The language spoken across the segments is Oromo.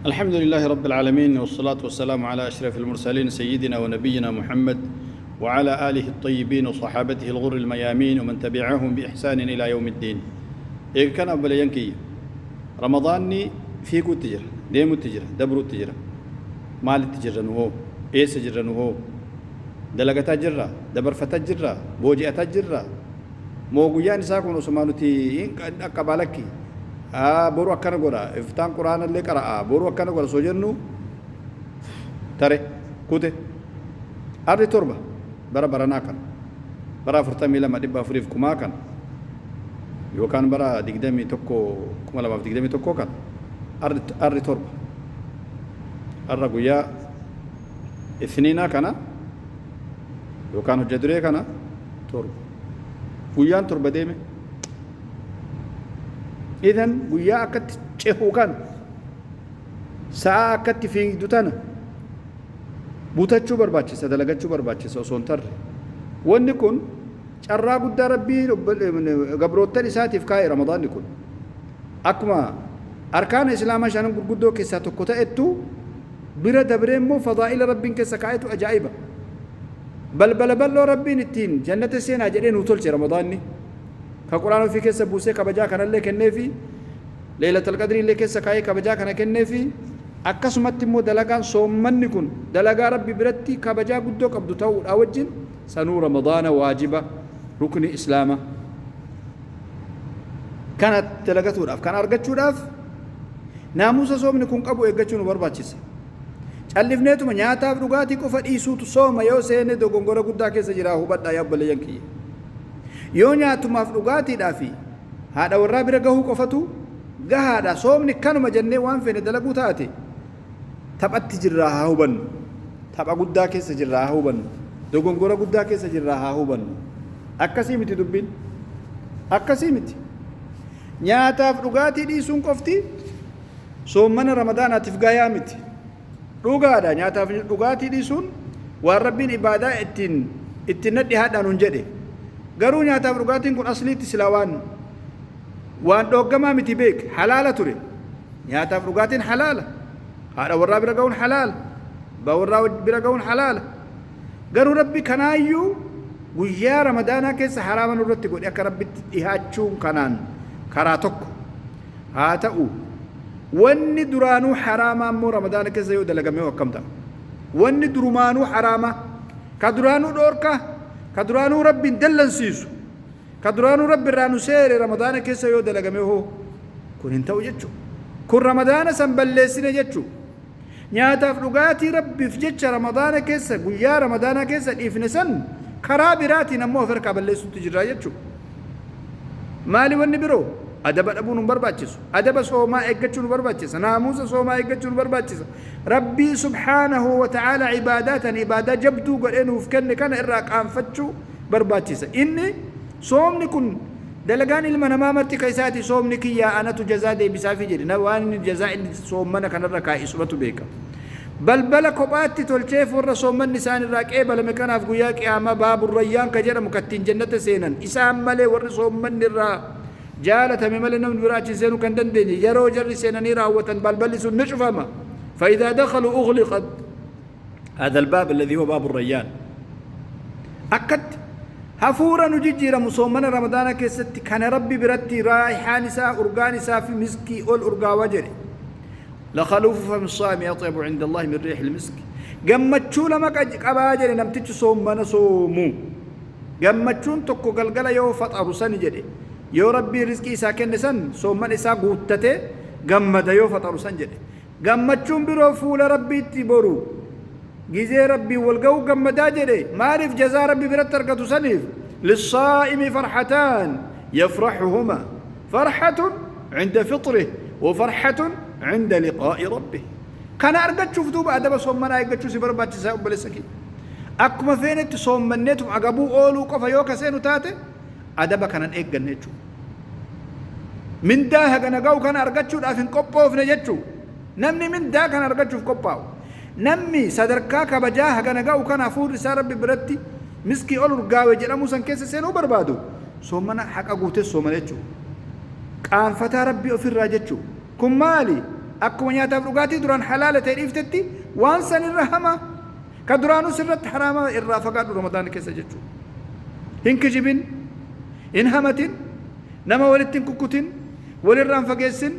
الحمد لله رب العالمين، والصلاة والسلام على أشرف المرسلين سيدنا ونبينا محمد وعلى آله الطيبين وصحابته الغر الميامين ومن تبعهم بإحسان إلى يوم الدين. إيه كان أبلينكي رمضاني فيكو تجرى ديمو تجرى دبرو تجرى مال تجرى نهو إيس جرى نهو دلقتا جرى دبرفتا جرى بوجئتا جرى موغيان ساكن عثمانتي أقبالكي boru akkana godha, iftaan quraana illee qara'a, boru akkana godha soo jennu tare kute. Arri 7 bara baranaa kana, bara 42 400 kumaa kana, yookaan bara 21 2021 kana, arri 7, arra guyyaa isniinaa kana yookaan hojja duree kana 7, guyyaan 7 deeme. Idan guyyaa akkatti cehu kana, sa'a akkatti fiigdu tana butachuu barbaachisa, dalagachuu barbaachisa osoo hin tarre. Wanni kun carraa guddaa Rabbii gabroottan isaatiif kaa'e. Ramadaanni kun akkuma arkaana islaamaa shanan gurguddoo keessaa tokko ta'ettu bira dabree immoo fadaa'ila Rabbiin keessa kaa'etu ajaa'iba. Balbala bal'oo Rabbiin ittiin jannata seenaa jedhee nuu tolche Ramadaanni, ka Quraan ofii keessa buusee kabajaa kanallee kenneefi, Leelatal Qadrii illee keessa kaa'ee kabajaa kana kenneefi. Akkasumatti immoo dalagaan soommanni kun dalagaa Rabbi biratti kabajaa guddoo qabdu ta'uudha wajjin sanuu Ramadaana waajiba rukni islaama kana dalagatuudhaaf, kan argachuudhaaf naamusa soomni kun qabu eeggachuu nu barbaachisa. Callifneetuma nyaataaf dhugaatii qofa dhiisuutu sooma yoo seene dogongora guddaa keessa jira. Hubadhaa yaa obboleeyyan kiyya. Yoo nyaatumaaf dhugaatiidhaa fi haadha warraa bira gahuu qofatu gahaadha, soomni kanuma jennee waan feene dalaguu taate, taphatti jirraa haa hubannu. Tapha guddaa keessa jirraa haa hubannu. Dogongora guddaa keessa jirraa haa hubannu. Akkasii miti dubbiin. Akkasii miti. Nyaataaf dhugaatii dhiisuun qofti soommana Ramadaanaatiif gayaa miti. Dhugaadha, nyaataaf dhugaatii dhiisuun waan Rabbiin ibaadaa ittiin nadhi haadhaan hun jedhe. Garuu nyaataaf dhugaatiin kun asliitti silaa waan dhooggamaa miti, beek, halaala ture. Nyaataaf dhugaatiin halaala. Haadha warraa bira ga'uun halaala. Abbaa warraa bira ga'uun halaala. Garuu Rabbi kanaayyuu guyyaa Ramadaanaa keessa haraama nurratti godhe, akka Rabbitti dhihaachuun kanaan karaa tokko haa ta'u. Wanni duraanuu haraamaa immoo Ramadaana keessa yoo dalagame hoo akkam ta'a? Wanni durumaanuu haraamaa, ka duraanuu dhoorkaa, ka duraanuu Rabbiin dallansiisu, ka duraanuu Rabbi irraa nu seere Ramadaana keessa yoo dalagame hoo? Kun hin ta'u jechuudha. Kun Ramadaana san balleessine jechuudha. Nyaataaf dhugaatii Rabbiif jecha Ramadaana keessa, guyyaa Ramadaanaa keessa dhiifne san karaa biraatiin ammoo of harkaa balleessuutti jirra jechuudha. Maali wanni biroo? Adaba dhabuun nu barbaachisu. Adaba soomaa eeggachuu nu barbaachisa. Naamusa soomaa eeggachuu nu barbaachisa. Rabbii subhaanahu wa ta'aala ibaadaa tan ibaadaa jabduu godhee nuuf kenne kana irraa qaanfachuu barbaachisa. Inni soomni kun dalagaan ilma namaa marti ka isaati, soomni kiyyaa anatu jazaa deebisaafi jedhe. Waan inni jazaa inni soommana kanarra kaa'e isumatu beeka. Balbala kophaatti tolcheef warra soommanni isaan irraa qeebalame kanaaf. Guyyaa qiyaamaa baaburrayyaan ka jedhamu kattiin jannata seenan isaan malee, warri soommanni irraa jaalatame malee namni biraa achi seenuu kan dandeenye, yeroo jarri seenanii raawwatan balballi sun ni cufama. فإذا دخلوا أغلقت هذا الباب الذي هو باب الريان. Akkatti hafuura nu jijjiiramu soomana Ramadaana keessatti kana Rabbi biratti raayihaan isaa, urgaan isaa fi miskii ol urgaawaa jedhe. لخلوف فم الصائم أطيب عند الله من ريح المسك. Gammachuu lama qabaa jedhe namtichi soomana soomu. Gammachuun tokko galgala yoo faxaru sani jedhe, yoo Rabbii rizqii isaa kenne san soomman isaa guuttate gammada yoo faxaru san jedhe. Gammachuun biroo fuula Rabbiitti boru gizee Rabbii wal ga'uu gammadaa jedhe. Maaliif? Jazaa Rabbi biratti argatu saniif. للصائم فرحتان يفرحهما: فرحة عند فطره وفرحة عند لقاء ربه. Kana argachuuf duuba adaba soommanaa eeggachuu si barbaachisaa, obboleessa kiyya. Akkuma feenetti soommanneetum agabuu ooluu qofa yoo ka seenu taate, adaba kanan eegganne jechuudha. Mindaa hagana ga'u kana argachuudhaaf hin qophoofne jechuudha. Namni mindaa kana argachuuf qophaa'u, namni sadarkaa kabajaa hagana ga'u kana, hafuurri isaa Rabbi biratti miskii ol urgaawe jedhamuu san keessa seenuu barbaadu, soomana haqa guutee soomana jechuudha. Qaanfataa Rabbii ofirraa jechuudha. Kun maali? Akkuma nyaataaf dhugaatii duraan halaala ta'e dhiiftetti waan san irra hamaa ka duraanuu sirratti haraama irraa fagaadhu Ramadaana keessa jechuudha. Hin kijibin, hin hamatin, nama walitti hin kukkutin, walirraa hin fageessin,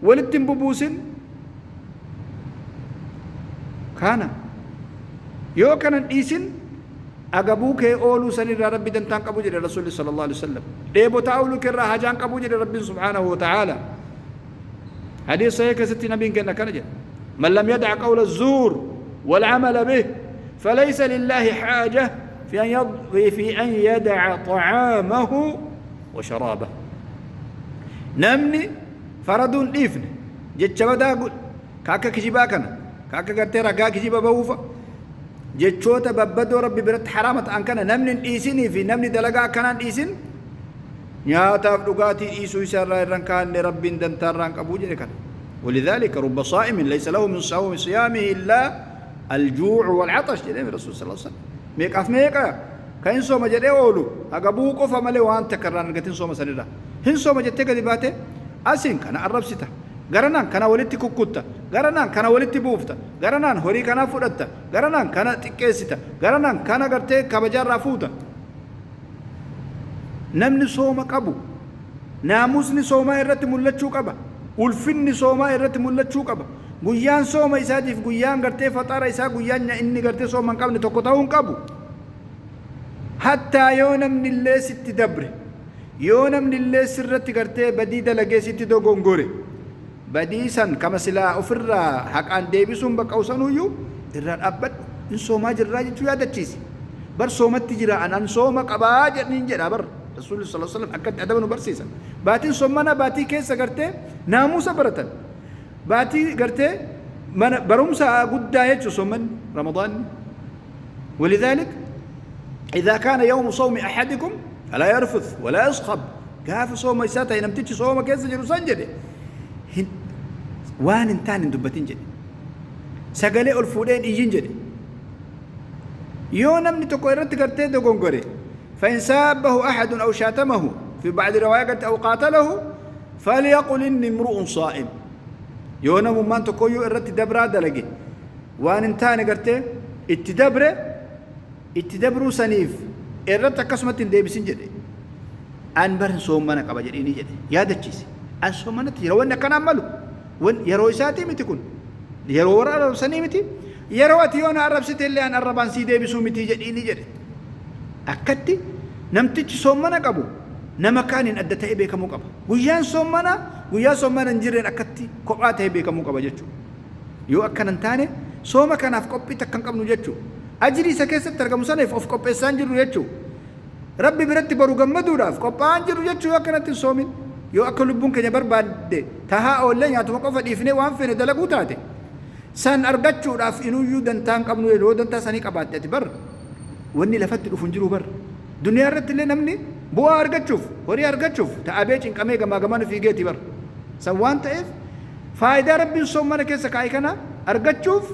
walitti hin bubuusin. Kana yoo kana hin dhiisin agabuu kee ooluu sanirraa Rabbi dantaan qabu jedhe Rasuulli sallallahu alaihi wasallam. Dheebotaa ooluu kee irraa hajaan qabu jedhe Rabbiin subhaanahu wa ta'aala. Hadiis sahih keessatti nabiin keenya akkana jedhe. Man lam yada'a qawla zuur wal amala bih falaysa lillaahi haaja fi an yada'a ta'aamahu wa sharaabah. Namni faraduun dhiifne jecha badaa ka akka kijibaa kana ka akka gartee ragaa kijiba bahuufa jechoota babbadoo Rabbi biratti haraama ta'an kana namni hin dhiisinii fi namni dalagaa akkanaa hin dhiisin nyaataaf dhugaatii dhiisuu isaa irraa irra hin kaanne Rabbiin dantaa irraa hin qabu jedhe kana. Walidhaalika rubba saa'imin laysa lahu min sawmi siyaamihi illaa aljuucu wal'atash jedhee Rasuul sallallahu alaihi wasallam. Meeqaaf meeqa kan hin sooma jedhee oolu agabuu qofa malee waan takka irraa hin argatin sooma sanirraa. Hin sooma jettee gadi baate asiin kana arrabsita. Garanaan kana walitti kukkutta. Garanaan kana walitti buufta. Garanaan horii kanaa fudhatta. Garanaan kana xiqqeessita. Garanaan kana gartee kabajaarraa fuuta. Namni sooma qabu naamusni soomaa irratti mul'achuu qaba. Ulfinni soomaa irratti mul'achuu qaba. Guyyaan sooma isaatiif guyyaan gartee faxara isaa guyyaan inni gartee sooma hin qabne tokko ta'uu hin qabu. Hattaa yoo namni illee sitti dabre, yoo namni illee sirratti gartee badii dalagee sitti dogongore, badii san kama silaa ofirraa haqaan deebisuun bakka sanuyyuu irraa dhaabbadhu. Hin soomaa jirraa jechuu yaadachiisi. Bar soomatti jira an sooma qabaa jedhaniin jedha bar. Rasuulli sallallahu alaihi wasallam akkatti adaba nu barsiisa. Baatiin soommanaa baatii keessa gartee naamusa baratan. Baatii gartee mana barumsa guddaa jechuun soommanni Ramadaanni. ولذلك إذا كان يوم صوم أحدكم فلا يرفث ولا يصخب. Gaafa sooma isaa ta'e namtichi sooma keessa jiru san jedhe waan hin taane hin dubbatin jedhe. Sagalee ol fuudhee hin iyyin jedhe. Yoo namni tokko irratti gartee dogongore فإن سابه أحد أو شاتمه في بعض روايات أو قاتله فليقل إني امرؤ صائم. Yoo namummaan tokkoyyuu irratti dabraa dalage waan hin taane gartee itti dabre itti dabruu saniif irratti akkasumatti hin deebisin jedhe. An bar soommana qaba jedhiini jedhe yaadachiise. An soommanatti jira wanni akkanaan malu yeroo isaatii miti kun yeroo warra arrabsanii miti yeroo ati yoo na arrabsite illee an arrabaan sii deebisuu miti jedhiini jedhe. Akkatti namtichi soommana qabu nama kaaniin adda ta'ee beekamuu qaba. Guyyaan soommana guyyaa soommana hin jirreen akkatti kophaa ta'ee beekamuu qaba jechuudha. Yoo akkana hin taane sooma kanaaf qophii takka hin qabnu jechuudha. Ajrii isa keessatti argamu saniif of qopheessaa hin jirru jechuudha. Rabbi biratti boru gammaduudhaaf qophaa'aa hin jirru jechuu yoo akkanatti hin soomin. Yoo akka lubbuun keenya barbaadde tahaa oollee nyaatuma qofa dhiifnee waan feene dalaguu taate san argachuudhaaf inuyyuu dantaa hin qabnu yoo dantaa sanii qabaatte ati bar wanni lafatti dhufu hin jiru bar. Duniyaa irratti illee namni bu'aa argachuuf horii argachuuf ta'abee cinqamee gamaa gamana fiigeeti bar. San waan ta'eef faayidaa Rabbiin soommana keessa kaa'e kana argachuuf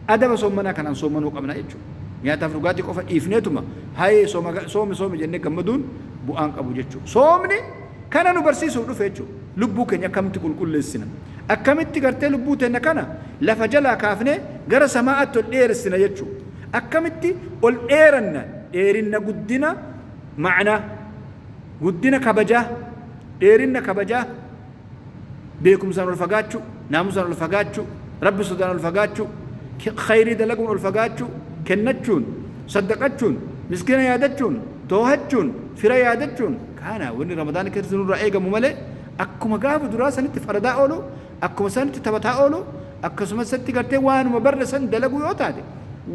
adaba soommanaa kanaan soommanuu qabna jechuudha. Nyaataaf dhugaatii qofa dhiifneetuma hayee soomi soomi jennee gammaduun bu'aan qabu jechuudha. Soomni kana nu barsiisuuf dhufe jechuudha. Lubbuu keenya akkamitti qulqulleessina? Akkamitti gartee lubbuu teenya kana lafa jalaa kaafnee gara samaa'aatti ol dheeressina jechuudha. Akkamitti ol dheeranna? Dheerinna guddina ma'anaa, guddina kabajaa, dheerinna kabajaa, beekumsaan ol fagaachuu, naamusaan ol fagaachuu, Rabbi sodaan ol fagaachuu, khayrii dalaguun ol fagaachuu, kennachuun, saddaqachuun, miskiina yaadachuun, toohachuun, fira yaadachuun kana wanni Ramadaana keessatti nurraa eegamu malee akkuma gaafa duraa sanitti faradaa oolu, akkuma sanitti taphataa oolu, akkasuma sanitti gartee waanuma barre san dalaguu yoo taate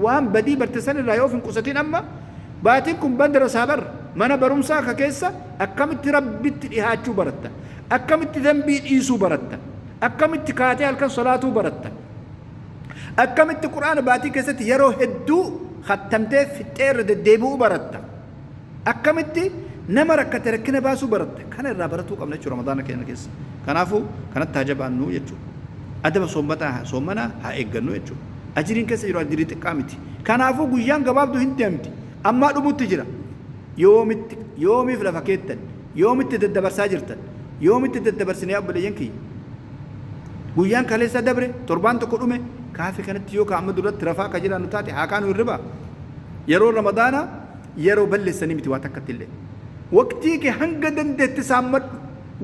waan badii barte san irraa yoo of hin qusatin amma baatiin kun madrasaa bar mana barumsaa ka keessa akkamitti Rabbitti dhihaachuu baratta. Akkamitti dambii dhiisuu baratta. Akkamitti kaatee halkan salaatuu baratta. Akkamitti Qur'aana baatii keessatti yeroo hedduu khattamtee fixxee irra deddeebi'uu baratta. Akkamitti nama rakkate rakkina baasuu baratta. Kana irraa baratuu qabna jechuudha Ramadaana keenya keessa. Kanaafuu kanatti haa jabaannu jechuudha. Adaba soommanaa haa eeggannu jechuudha. Ajiriin keessa jiru ajirii xiqqaa miti. Kanaafuu guyyaan gabaabduu hin deemti. Ammaa dhumutti jira. Yoomitti yoomiif lafa keettan? Yoomitti daddabarsaa jirtan? Yoomitti daddabarsine yaa obboleeyyan kiyya? Guyyaan kaleessa dabre, torbaan tokko dhume, kaafe kanatti yoo kaa'ama duratti rafaa akka jiraannu taate haa kaanu hirribaa. Yeroo Ramadaanaa yeroo balleessanii miti waa takkatti illee. Waqtii kee hanga dandeette saammadhu.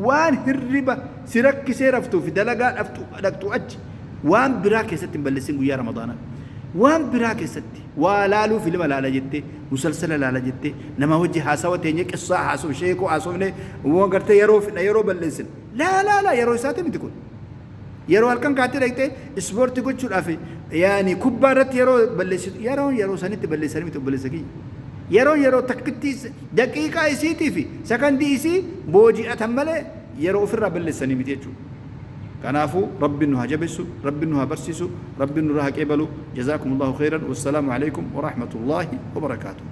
Waan hirriba si rakkisee raftuu fi dalagaa dhaftu dhaqxu achi waan biraa keessatti hin balleessin guyyaa Ramadaanaa. Waan biraa keessatti waa laaluu, filima laala jettee, musalsala laala jettee, nama wajji haasawa teenye, qissaa haasofne, sheekoo haasofne, waan gartee yeroo fidha yeroo balleessin. Laa laa laa, yeroo isaati miti kun. Yeroo halkan kaatee dhaqxee ispoortii gochuudhaaf, yaani kubbaa irratti yeroo balleessitu, yeroon yeroo sanitti balleessanii miti, obboleessa kiyya. Yeroo yeroo takkitti daqiiqaa isiitii fi sakandii isii booji'atan malee yeroo ofirraa balleessanii miti jechuudha. Kanaafuu Rabbiin nu haa jabeessu, Rabbiin nu haa barsiisu, Rabbiin nurraa haa qeebalu. Jazaakumullahu khayran. Wassalaamu alaikum wa rahmatullahi wa barakaatuh.